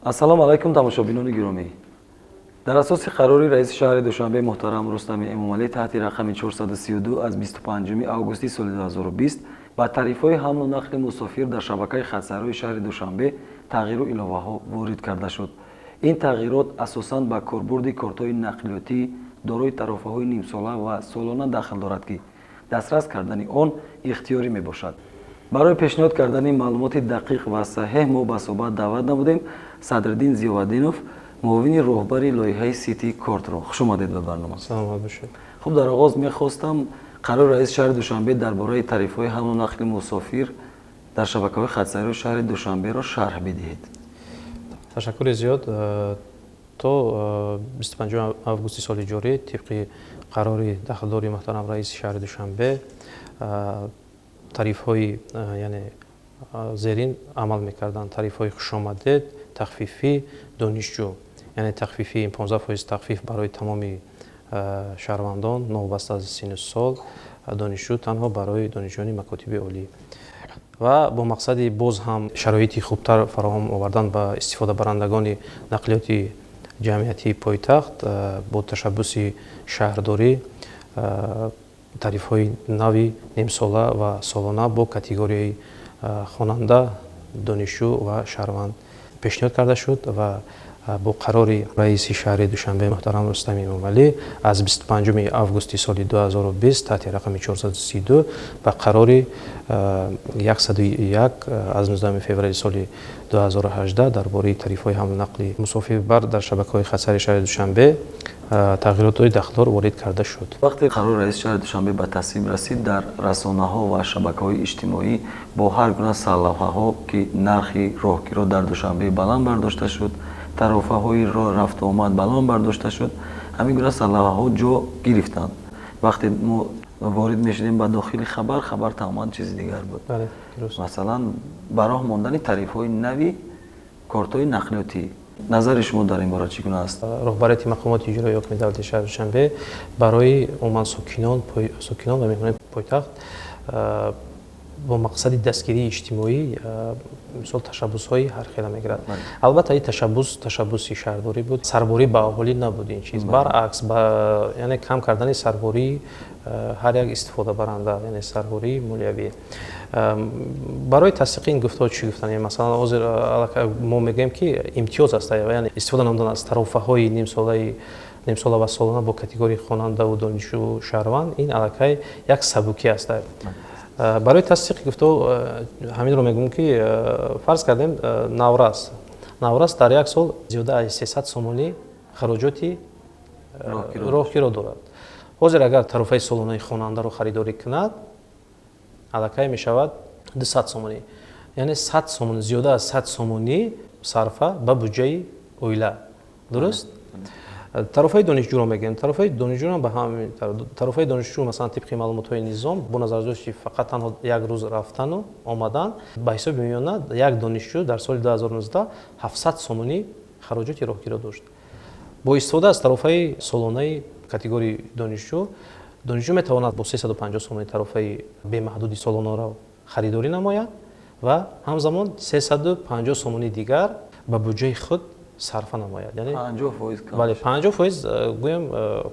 Ассалому алайкум, тамошобинони гиромӣ. Дар асоси қарори раиси шаҳри Душанбе муҳтарам Рустами Эмомалӣ таҳти рақами 432 аз 25 августи соли 2020 ба тарифҳои ҳамлу нақли мусофир дар шабакаи хатсайрҳои шаҳри Душанбе тағйиру иловаҳо ворид карда шуд. Ин тағйирот асосан ба корбурди кортҳои нақлиётӣ дорои тарофаҳои нимсола ва солона дахл дорад, ки дастрас кардани он ихтиёрӣ мебошад. Барои пешниҳод кардани маълумоти дақиқ ва саҳеҳ мо ба суҳбат даъват намудем Садриддин Зиёваддинов, муовини роҳбари лоиҳаи Сити Кортро. Хуш омадед ба барнома. Саломат бошед. Хуб, дар оғоз мехостам қарори раиси шаҳри Душанбе дар бораи тарифҳои ҳамлу нақли мусофир дар шабакаҳои хатсайрҳои шаҳри Душанберо шарҳ бидиҳед. Ташаккури зиёд. То 25 августи соли ҷорӣ тибқи қарори дахлдори муҳтарам раиси шаҳри Душанбе тарифҳои, яъне, зерин амал мекарданд: тарифҳои хушомадед, тахфифӣ, донишҷӯ, яъне тахфифӣ 15% тахфиф барои тамоми шаҳрвандон новобаста аз синну сол, донишҷӯ танҳо барои донишҷӯёни макотиби олӣ. Ва бо мақсади боз ҳам шароити хубтар фароҳам овардан ба истифодабарандагони нақлиёти ҷамъиятии пойтахт, бо ташаббуси шаҳрдорӣ тарифҳои нави нимсола ва солона бо категорияи хонанда, донишҷӯ ва шаҳрванд пешниҳод карда шуд ва бо қарори раиси шаҳри Душанбе муҳтарам Рустами Эмомалӣ аз 25 августи соли 2020 таҳти рақами 432 ба қарори 101 аз 19 феврали соли 2018 дар бораи тарифҳои ҳамлу нақли мусофирбар дар шабакаҳои хатсайри шаҳри Душанбе тағйиротҳои дахлдор ворид карда шуд. Вақте қарори раиси шаҳри Душанбе ба тасвиб расид, дар расонаҳо ва шабакаҳои иҷтимоӣ бо ҳар гуна сарлавҳаҳо, ки нархи роҳкиро дар Душанбе баланд бардошта шуд, тарофаҳои рафтуомад баланд бардошта шуд, ҳамин гуна сарлавҳаҳо ҷо гирифтанд. Вақте мо ворид мешудем ба дохили хабар, хабар тамоман чизи дигар буд. Масалан, ба роҳ мондани тарифҳои нави кортҳои нақлиётӣ. Назари шумо дар ин бора чӣ гуна аст? Роҳбарияти мақомоти иҷроии ҳокими давлати шаҳри Душанбе барои умуман сокинон ва меҳмонони пойтахт бо мақсади дастгирии иҷтимоӣ, мисол, ташаббусҳои ҳархела мегирад. Албатта, ин ташаббус ташаббуси шаҳрдорӣ буд, сарборӣ ба аҳолӣ набуд ин чиз, баръакс, яъне кам кардани сарбории ҳар як истифодабаранда, яъне сарбории молиявӣ. Барои тасдиқи ин гуфтаҳо чӣ гуфтан? Масалан, ҳозир мо мегӯем, ки имтиёз аст, яъне истифода намудан аз тарофаҳои нимсола ва солона бо категорияи хонандаву донишҷӯ, шаҳрванд, ин аллакай як сабукӣ аст. Барои тасдиқи гуфтаҳо ҳаминро мегӯм, ки фарз кардем, наврас дар як сол зиёда аз 300 сомонӣ хароҷоти роҳкиро дорад. Ҳозир агар тарофаи солонаи хонандаро харидорӣ кунад, аллакай мешавад 200 сомонӣ, яъне 100 сомонӣ, зиёда аз 100 сомонӣ сарфа ба буҷаи оила, дуруст? Тарофаи донишҷӯро мегӯем. Тарофаи донишҷӯро ба ҳамин, тарофаи донишҷӯ, масалан, тибқи маълумотҳои низом, бо назардошти фақат танҳо як рӯз рафтану омадан, ба ҳисоби миёна як донишҷӯ дар соли 2019 700 сомонӣ хароҷоти роҳкиро дошт. Бо истифода аз тарофаи солонаи категорияи донишҷӯ, донишҷӯ метавонад бо 350 сомонӣ тарофаи бемаҳдуди солонаро харидорӣ намояд ва ҳамзамон 350 сомонӣ дигар ба буҷаи худ сарфа намояд. Бале, 50% гӯем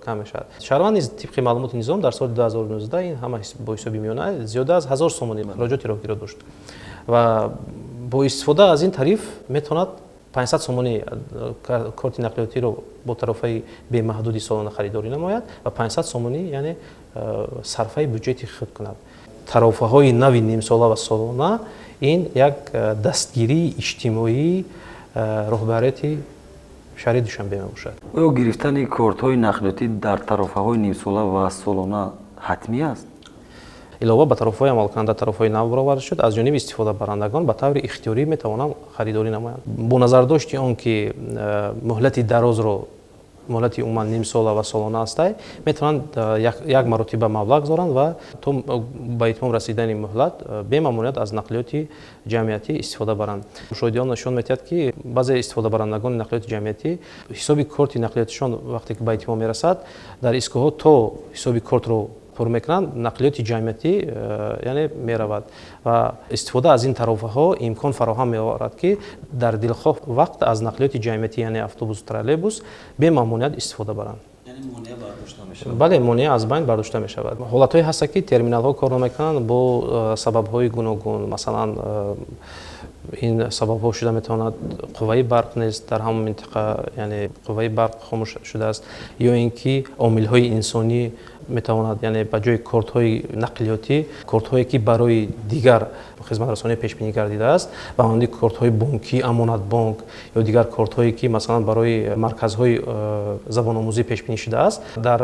кам мешавад. Шаҳрванд низ тибқи маълумоти низом дар соли 2019, ин ҳама бо ҳисоби миёна, зиёда аз 1000 сомонӣ хароҷоти роҳгиро дошт ва бо истифода аз ин тариф метавонад 500 сомонӣ корти нақлиётиро бо тарофаи бемаҳдуди солона харидорӣ намояд ва 500 сомонӣ, яъне, сарфаи буҷети худ кунад. Тарофаҳои нави нимсола ва солона ин як дастгирии иҷтимоии роҳбарияти шаҳри Душанбе мебошад. Оё гирифтани кортҳои нақлиётӣ дар тарофаҳои нимсола ва солона ҳатмӣ аст? Илова ба тарофаҳои амалкунанда тарофаҳои нав бароварда шуд. Аз ҷониби истифодабарандагон ба таври ихтиёрӣ метавонанд харидорӣ намоянд, бо назардошти он ки муҳлати дарозро, муҳлати умуман нимсола ва солона ҳастай, метавонанд як маротиба маблағ гузоранд ва то ба итмом расидани муҳлат бемамоният аз нақлиёти ҷамъиятӣ истифода баранд. Мушоҳидаҳо нишон медиҳад, ки баъзе истифодабарандагони нақлиёти ҷамъиятӣ ҳисоби корти нақлиётишон вақте ки ба итмом мерасад, дар истгоҳҳо то ҳисоби кортро пур мекунанд, нақлиёти ҷамъиятӣ яъне меравад ва истифода аз ин тарофаҳо имкон фароҳам меоварад, ки дар дилхоҳ вақт аз нақлиёти ҷамъиятӣ, яъне автобус, троллейбус бемамоният истифода баранд. Бале, монеа аз байн бардошта мешавад. Ҳолатҳое ҳастанд, ки терминалҳо кор намекунанд бо сабабҳои гуногун. Масалан, ин сабабҳо шуда метавонад қувваи барқ нест дар ҳамон минтақа, яъне қувваи барқ хомӯш шудааст, ё ин ки омилҳои инсонӣ метавонад, яъне ба ҷои кортҳои нақлиётӣ кортҳое ки барои дигар хизматрасонӣ пешбинӣ гардидааст, ба монанди кортҳои бонкӣ, Амонатбонк ё дигар кортҳое ки масалан барои марказҳои забономӯзӣ пешбинӣ шудааст, дар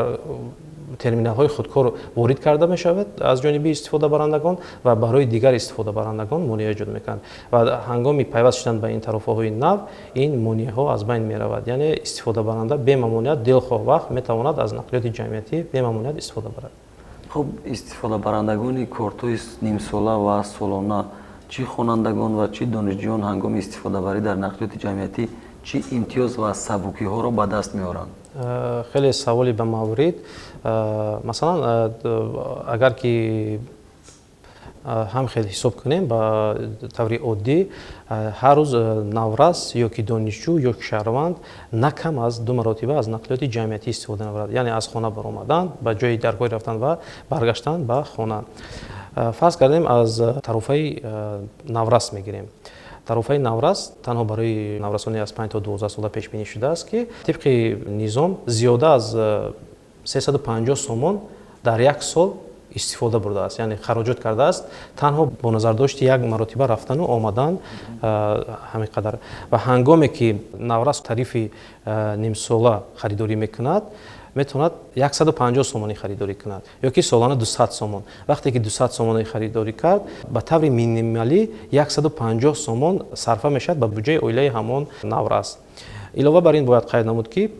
терминалҳои худкор ворид карда мешавад аз ҷониби истифодабарандагон ва барои дигар истифодабарандагон монеа эҷод мекунанд. Ва ҳангоми пайваст шудан ба ин тарофаҳои нав ин монеаҳо аз байн меравад, яъне истифодабаранда бемамоният дилхоҳ вақт метавонад аз нақлиёти ҷамъиятӣ бемамоният истифода барад. Хуб, истифодабарандагони кортҳои нимсола ва солона, чӣ хонандагон ва чӣ донишҷӯён, ҳангоми истифодабарӣ дар нақлиёти ҷамъиятӣ чӣ имтиёз ва сабукиҳоро ба даст меоранд? Хеле саволи ба маврид. Масалан, агар ки ҳам хел ҳисоб кунем, ба таври оддӣ ҳар рӯз наврас ё ки донишҷӯ ё ки шаҳрванд на кам аз 2 маротиба аз нақлиёти ҷамъиятӣ истифода мебарад, яъне аз хона баромадан, ба ҷои даргоҳ рафтан ва баргаштан ба хона. Фарз кардем, аз тарофаи наврас мегирем. Тарофаи наврас танҳо барои наврасони аз 5 то 12 сола пешбинӣ шудааст, ки тибқи низом зиёда аз 350 сомон дар як сол истифода бурдааст, яъне хароҷот кардааст танҳо бо назардошти як маротиба рафтану омадан ҳамин қадар. Ва ҳангоме ки наврас тарифи нимсола харидорӣ мекунад, метавонад 150 сомонӣ харидорӣ кунад ё ки солона 200 сомон. Вақте ки 200 сомонӣ харидорӣ кард, ба таври минималӣ 150 сомон сарфа мешавад ба буҷаи оилаи ҳамон наврас. Илова бар ин бояд қайд намуд, ки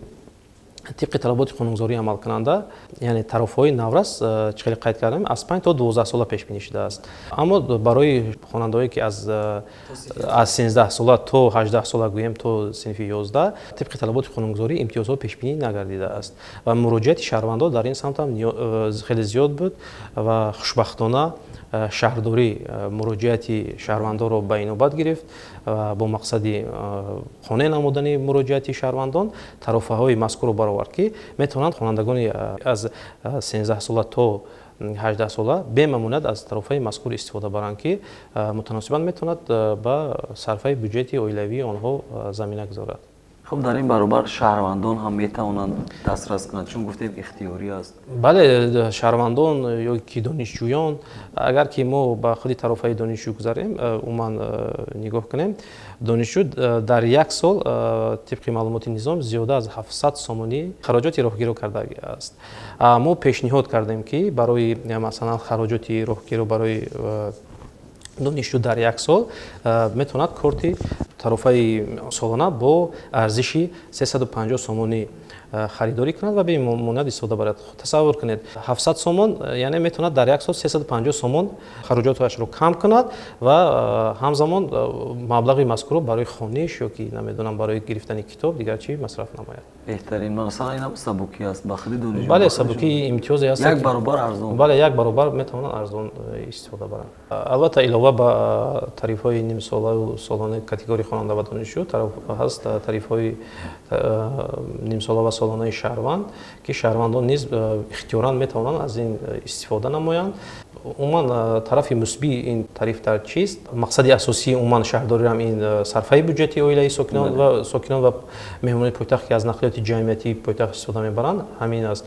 тибқи талаботи қонунгузории амалкунанда, яъне тарофҳои наврас, чӣ хеле қайд кардем, аз 5 то 12 сола пешбинӣ шудааст. Аммо барои хонандаҳое ки аз 13 сола то 18 сола, гӯем то синфи 11, тибқи талаботи қонунгузорӣ имтиёзҳо пешбинӣ нагардидааст ва муроҷиати шаҳрвандон дар ин самт ҳам хеле зиёд буд ва хушбахтона шаҳрдорӣ муроҷиати шаҳрвандонро ба инобат гирифт ва бо мақсади қонеъ намудани муроҷиати шаҳрвандон тарофаҳои мазкурро баровард, ки метавонанд хонандагони аз 13 сола то 18 сола бемамоният аз тарофаи мазкур истифода баранд, ки мутаносибан метавонад ба сарфаи бюҷети оилавии онҳо замина гузорад. Хуб, дар ин баробар шаҳрвандон ҳам метавонанд дастрас кунанд, чун гуфтем ихтиёрӣ аст. Бале, шаҳрвандон ё ки донишҷӯён, агар ки мо ба худи тарофаи донишҷӯ гузарем, умуман нигоҳ кунем, донишҷӯ дар як сол тибқи маълумоти низом зиёда аз 700 сомонӣ хароҷоти роҳгиро кардааст. Мо пешниҳод кардем, ки барои масалан хароҷоти роҳгиро барои донишҷӯ дар як сол метавонад корти тарофаи солона бо арзиши 350 сомонӣ харидорӣ кунад ва бемонад истифода барад. Тасаввур кунед, 700 сомон, яъне метавонад дар як сол 350 сомон хароҷоташро кам кунад ва ҳамзамон маблағи мазкурро барои хониш ё ки намедонам барои гирифтани китоб дигар чӣ масраф намояд. Беҳтарин, масалан, ин сабукӣ аст ба худи донишҷӯ. Бале, сабукӣ имтиёзе аст. Як баробар арзон. Бале, як баробар метавонанд арзон истифода баранд. Албатта, илова ба тарифҳои нимсолаву солонаи категорияи хонанда ва донишҷӯ ҳаст тарифҳои нимсола ва солонаи шаҳрванд, ки шаҳрвандон низ ихтиёран метавонанд аз ин истифода намоянд. Умуман тарафи мусбии ин тариф дар чист? Мақсади асосии умуман шаҳрдориам ин сарфаи бюҷети оилаи сокинон ва меҳмонони пойтахт, ки аз нақлиёти ҷамъиятии пойтахт истифода мебаранд, ҳамин аст.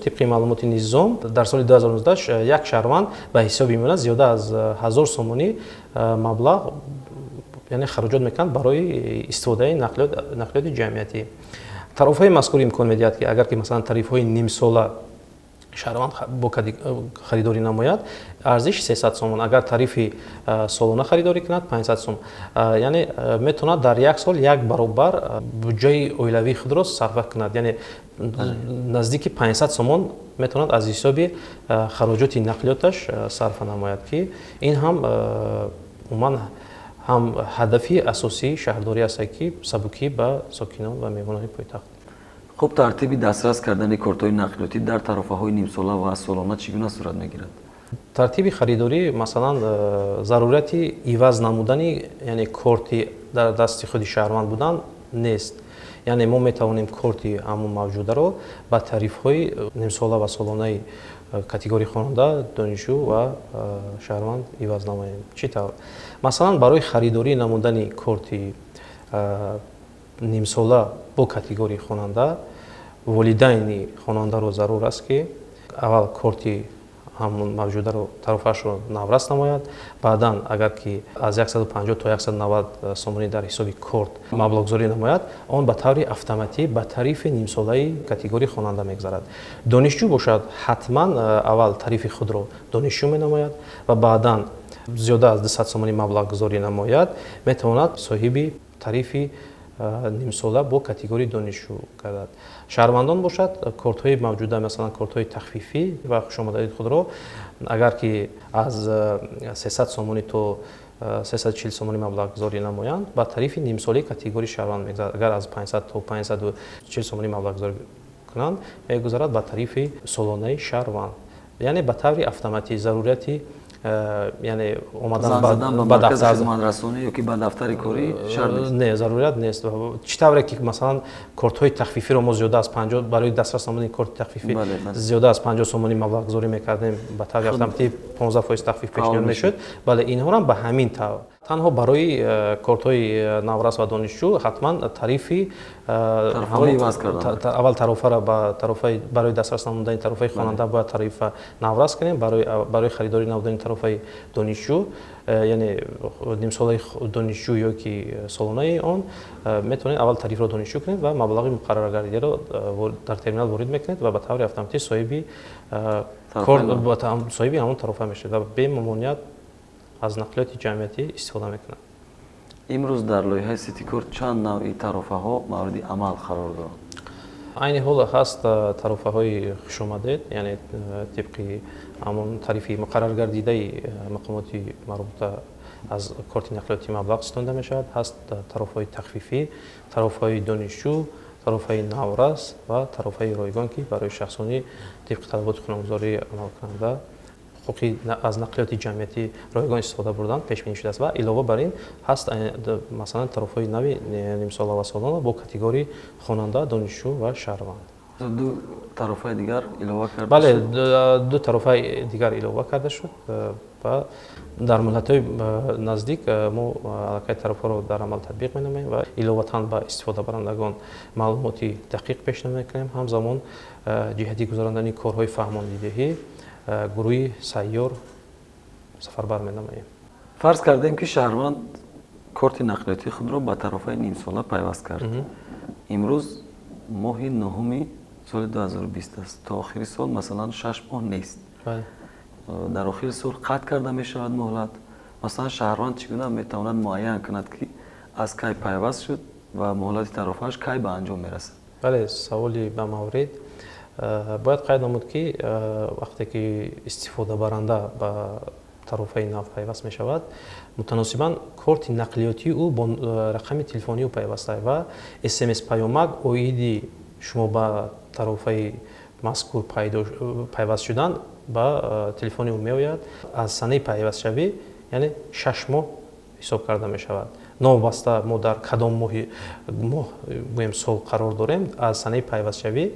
Тибқи маълумоти низом дар соли 2019 як шаҳрванд ба ҳисоби миёна зиёда аз 1000 сомонӣ маблағ, яъне хароҷот мекунанд барои истифодаи нақлиёти ҷамъиятӣ. Тарофаи мазкур имкон медиҳад, ки агар ки масалан тарифҳои нимсола шаҳрванд бо харидорӣ намояд, арзиши 300 сомон, агар тарифи солона харидорӣ кунад 500 сом, яъне метавонад дар як сол як баробар буҷаи оилавии худро сарфа кунад, яъне наздики 500 сомон метавонад аз ҳисоби хароҷоти нақлиёташ сарфа намояд, ки ин ҳам умуман ҳам ҳадафи асосии шаҳрдорӣ аст, ки сабукӣ ба сокинон ва меҳмонони пойтахт. Хуб, тартиби дастрас кардани кортҳои нақлиётӣ дар тарофаҳои нимсола ва солона чӣ гуна сурат мегирад? Тартиби харидорӣ, масалан, зарурияти иваз намудани, яъне корти дар дасти худи шаҳрванд будан нест. Яъне мо метавонем корти ҳамон мавҷударо ба тарифҳои нимсола ва солонаи категорияи хонанда, донишҷӯ ва шаҳрванд иваз намоем. Чӣ тавр? Масалан, барои харидорӣ намудани корти нимсола бо категорияи хонанда, волидайни хонандаро зарур аст, ки аввал корти ҳамон мавҷударо, тарофаашро наврас намояд. Баъдан, агар ки аз 150 то 190 сомонӣ дар ҳисоби корт маблағгузорӣ намояд, он ба таври автоматӣ ба тарифи нимсолаи категорияи хонанда мегузарад. Донишҷӯ бошад, ҳатман аввал тарифи худро донишҷӯ менамояд ва баъдан зиёда аз 200 сомонӣ маблағгузорӣ намояд, метавонад соҳиби тарифи нимсола бо категорияи донишҷӯ гардад. Шаҳрвандон бошад, кортҳои мавҷуда, масалан, кортҳои тахфифӣ ва хушомадии худро, агар ки аз 300 сомонӣ то 340 сомонӣ маблағгузорӣ намоянд, ба тарифи нимсолаи категорияи шаҳрванд мегузарад. Агар аз 500 то 540 сомонӣ маблағгузорӣ кунанд, мегузарад ба тарифи солонаи шаҳрванд. Яъне ба таври автоматӣ зарурияти, яъне омадан ба дафтари хизматрасонӣ ёки ба дафтари корӣ шарт нест? Не, зарурият нест. Чӣ тавре ки, масалан, кортҳои тахфифиро мо зиёда аз 50, барои дастрас намудани корти тахфифӣ зиёда аз 50 сомонӣ маблағгузорӣ мекардем, ба таври автоматӣ 15% тахфиф пешниҳод мешуд. Бале, инҳоро ба ҳамин тавр. Танҳо барои кортҳои наврас ва донишҷӯ ҳатман тарифи аввал тарофаро ба тарофаи, барои дастрас намудани тарофаи хонанда бояд тарифа наврас кунем. Барои харидорӣ намудани тарофаи донишҷӯ, яъне нимсолаи донишҷӯ ё ки солонаи он, метавонед аввал тарифро донишҷӯ кунед ва маблағи муқарраргардидаро дар терминал ворид мекунед ва ба таври автоматӣ соҳиби ҳамон тарофа мешавед ва бемамоният аз нақлиёти ҷамъиятӣ истифода мекунад. Имрӯз дар лоиҳаи Ситикорт чанд навъи тарофаҳо мавриди амал қарор доранд? Айни ҳол ҳаст тарофаҳои хушомадед, яъне тибқи ҳамон тарифи муқарраргардидаи мақомоти марбута аз корти нақлиётӣ маблағ ситонда мешавад. Ҳаст тарофаҳои тахфифӣ, тарофаҳои донишҷӯ, тарофаи наврас ва тарофаи ройгон, ки барои шахсони тибқи талаботи қонунгузорӣ амалкунанда ҳуқуқи аз нақлиёти ҷамъиятӣ ройгон истифода бурдан пешбинӣ шудааст. Ва илова бар ин ҳаст, масалан, тарофаҳои нави нимсола ва солона бо категорияи хонанда, донишҷӯ ва шаҳрванд. Ду тарофаи дигар илова карда? Бале, ду тарофаи дигар илова карда шуд ва дар муҳлатҳои наздик мо аллакай тарофаро дар амал татбиқ менамоем ва иловатан ба истифодабарандагон маълумоти дақиқ пешниҳод мекунем. Ҳамзамон, ҷиҳати гузарондани корҳои фаҳмондидиҳӣ гурӯҳи сайёр сафарбар менамоем. Фарз кардем, ки шаҳрванд корти нақлиётии худро ба тарофаи нимсола пайваст кард. Имрӯз моҳи нуҳуми соли 2020 аст, то охири сол, масалан, 6 моҳ нест. Дар охири сол қатъ карда мешавад муҳлат. Масалан, шаҳрванд чӣ гуна метавонад муайян кунад, ки аз кай пайваст шуд ва муҳлати тарофааш кай ба анҷом мерасад? Бале, саволи ба маврид. Бояд қайд намуд, ки вақте ки истифодабаранда ба тарофаи нав пайваст мешавад, мутаносибан корти нақлиётии ӯ бо рақами телефонии ӯ пайваста ва СМС паёмак оиди шумо ба тарофаи мазкур пайваст шудан ба телефони ӯ меояд. Аз санаи пайвастшавӣ, яъне 6 моҳ ҳисоб карда мешавад. Новобаста мо дар кадом моҳи, моҳ гӯем, сол қарор дорем, аз санаи пайвастшавӣ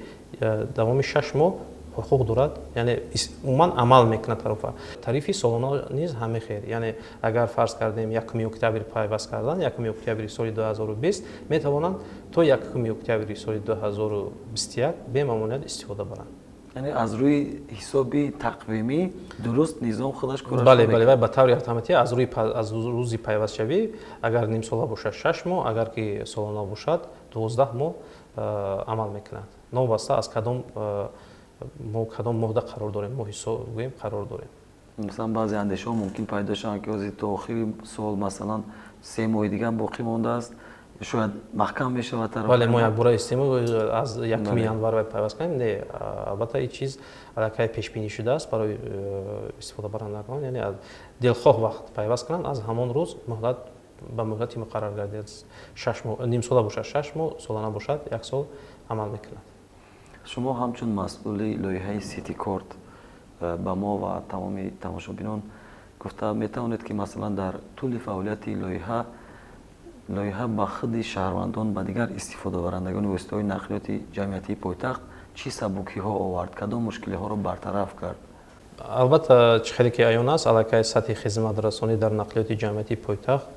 давоми 6 моҳ ҳуқуқ дорад, яъне умуман амал мекунад тарофа. Тарифи солона низ ҳамин хел. Яъне агар фарз кардем, 1 октябр пайваст кардан, 1 октябри соли 2020, метавонанд то 1 октябри соли 2021 бемамоният истифода баранд. Яъне аз рӯи ҳисоби тақвимӣ дуруст низом худаш кораш? Бале, вай ба таври автоматӣ аз рӯзи пайвастшавӣ, агар нимсола бошад, 6 моҳ, агар ки солона бошад, 12 моҳ амал мекунад, новобаста аз кадом мо кадом моҳда қарор дорем, моҳи гӯем қарор дорем. Масалан, баъзе андешаҳо мумкин пайдо шаванд, ки ҳозир то охири сол, масалан, 3 моҳи дигар боқӣ мондааст, шояд маҳкам мешавад. Бале, мо якбора истем, аз 1 январ вай пайваст кунем. Не, албатта, ин чиз аллакай пешбинӣ шудааст барои истифодабарандагон. Яъне дилхоҳ вақт пайваст кунанд, аз ҳамон рӯз муҳлат ба муҳлати муқаррар гардид, 6 моҳ, нимсола бошад, 6 моҳ, солона бошад, як сол амал мекунад. Шумо ҳамчун масъули лоиҳаи Ситикорт ба мо ва тамоми тамошобинон гуфта метавонед, ки масалан дар тӯли фаъолияти лоиҳа ба худи шаҳрвандон, ба дигар истифодабарандагони воситаҳои нақлиёти ҷамъиятии пойтахт чӣ сабукиҳо овард, кадом мушкилиҳоро бартараф кард? Албатта, чӣ хеле ки аён аст, аллакай сатҳи хизматрасонӣ дар нақлиёти ҷамъиятии пойтахт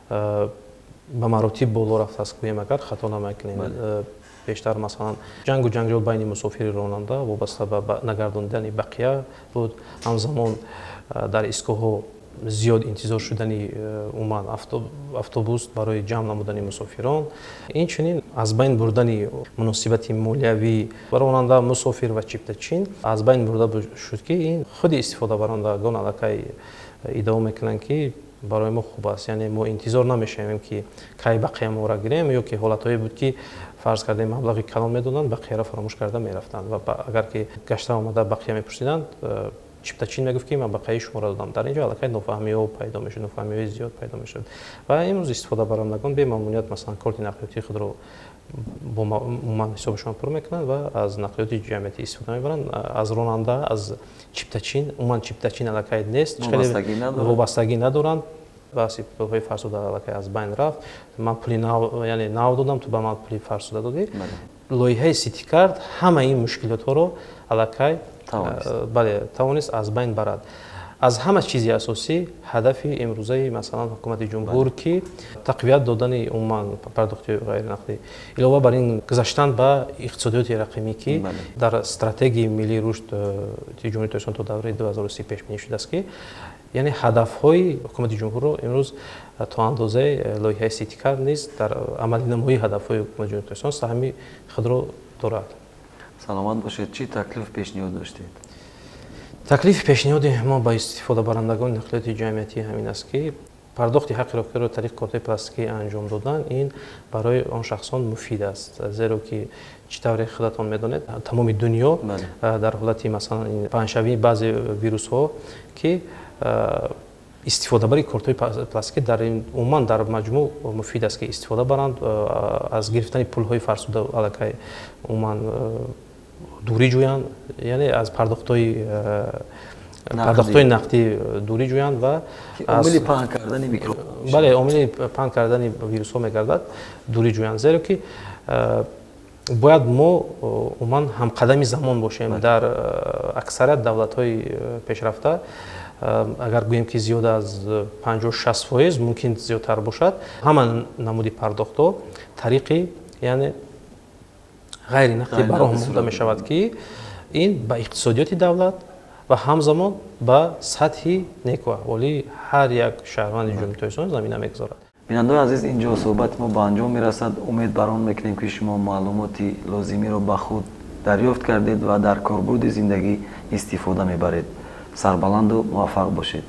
ба маротиб боло рафтааст, гӯем агар хато намекунем. Бештар масалан ҷангу ҷанҷол байни мусофири ронанда вобаста ба нагардонидани бақия буд. Ҳамзамон дар истгоҳҳо зиёд интизор шудани умуман автобус барои ҷамъ намудани мусофирон, инчунин аз байн бурдани муносибати молиявӣ ронанда, мусофир ва чиптачин аз байн бурда шуд, ки ин худи истифодабарандагон аллакай иддао мекунанд, ки барои мо хуб аст, яъне мо интизор намешавем, ки кай бақия моро гирем, ё ки ҳолатҳое буд, ки фарз кардем, маблағи калон медоданд, бақияро фаромӯш карда мерафтанд ва агар ки гашта омада бақия мепурсиданд, чиптачин мегуфт, ки ман бақияи шуморо додам. Дар ин ҷо аллакай нофаҳмиҳо пайдо мешуд, нофаҳмиҳои зиёд пайдо мешуд. Ва имрӯз истифодабарандагон бемамнуният масалан корти нақлиётии худро бо умуман ҳисобашон пур мекунанд ва аз нақлиёти ҷамъиятӣ истифода мебаранд. Аз ронанда, аз чиптачин, умуман чиптачин аллакай нест, вобастагӣ надоранд. Баҳси пулҳои фарсуда аллакай аз байн рафт. Ман пули нав, яъне нав додам, ту ба ман пули фарсуда додӣ. Лоиҳаи Ситикарт ҳамаи ин мушкилотҳоро аллакай, бале, тавонист аз байн барад. Аз ҳама чизи асосӣ ҳадафи имрӯзаи масалан ҳукумати ҷумҳур, ки тақвият додани умуман пардохти ғайринақдӣ, илова бар ин гузаштан ба иқтисодиёти рақамӣ, ки дар стратегияи миллии рушди Ҷумҳурии Тоҷикистон то давраи 2030 пешбинӣ шудааст, ки яъне ҳадафҳои ҳукумати ҷумҳурро имрӯз то андозаи лоиҳаи Ситикарт низ дар амалинамоии ҳадафҳои ҳукумати Ҷумҳурии Тоҷикистон саҳми худро дорад. Саломат бошед. Чӣ таклиф, пешниҳод доштед? Таклифи пешниҳоди мо ба истифодабарандагони нақлиёти ҷамъиятӣ ҳамин аст, ки пардохти ҳаққи роҳкиро тариқи кортҳои пластикӣ анҷом додан ин барои он шахсон муфид аст, зеро ки чӣ тавре худатон медонед, тамоми дунё дар ҳолати масалан паҳншавии баъзе вирусҳо, ки истифодабари кортҳои пластикӣ дар умуман дар маҷмӯъ муфид аст, ки истифода баранд, аз гирифтани пулҳои фарсуда аллакай умуман дурӣ ҷӯянд, яъне аз пардохтҳои нақдӣ дурӣ ҷӯянд ва омили паҳн кардани микроб. Бале, омили паҳн кардани вирусҳо мегардад, дурӣ ҷӯянд, зеро ки бояд мо умуман ҳамқадами замон бошем. Дар аксарият давлатҳои пешрафта, агар гӯем, ки зиёда аз 50-60%, мумкин зиёдтар бошад, ҳама намуди пардохтҳо тариқи яъне ғайри нақдӣ ба роҳ монда мешавад, ки ин ба иқтисодиёти давлат ва ҳамзамон ба сатҳи некуаҳволии ҳар як шаҳрванди Ҷумҳурии Тоҷикистон замина мегузорад. Бинандаои азиз, инҷо суҳбати мо ба анҷом мерасад. Умед бар он мекунем, ки шумо маълумоти лозимиро ба худ дарёфт кардед ва дар корбурди зиндагӣ истифода мебаред. Сарбаланду муваффақ бошед.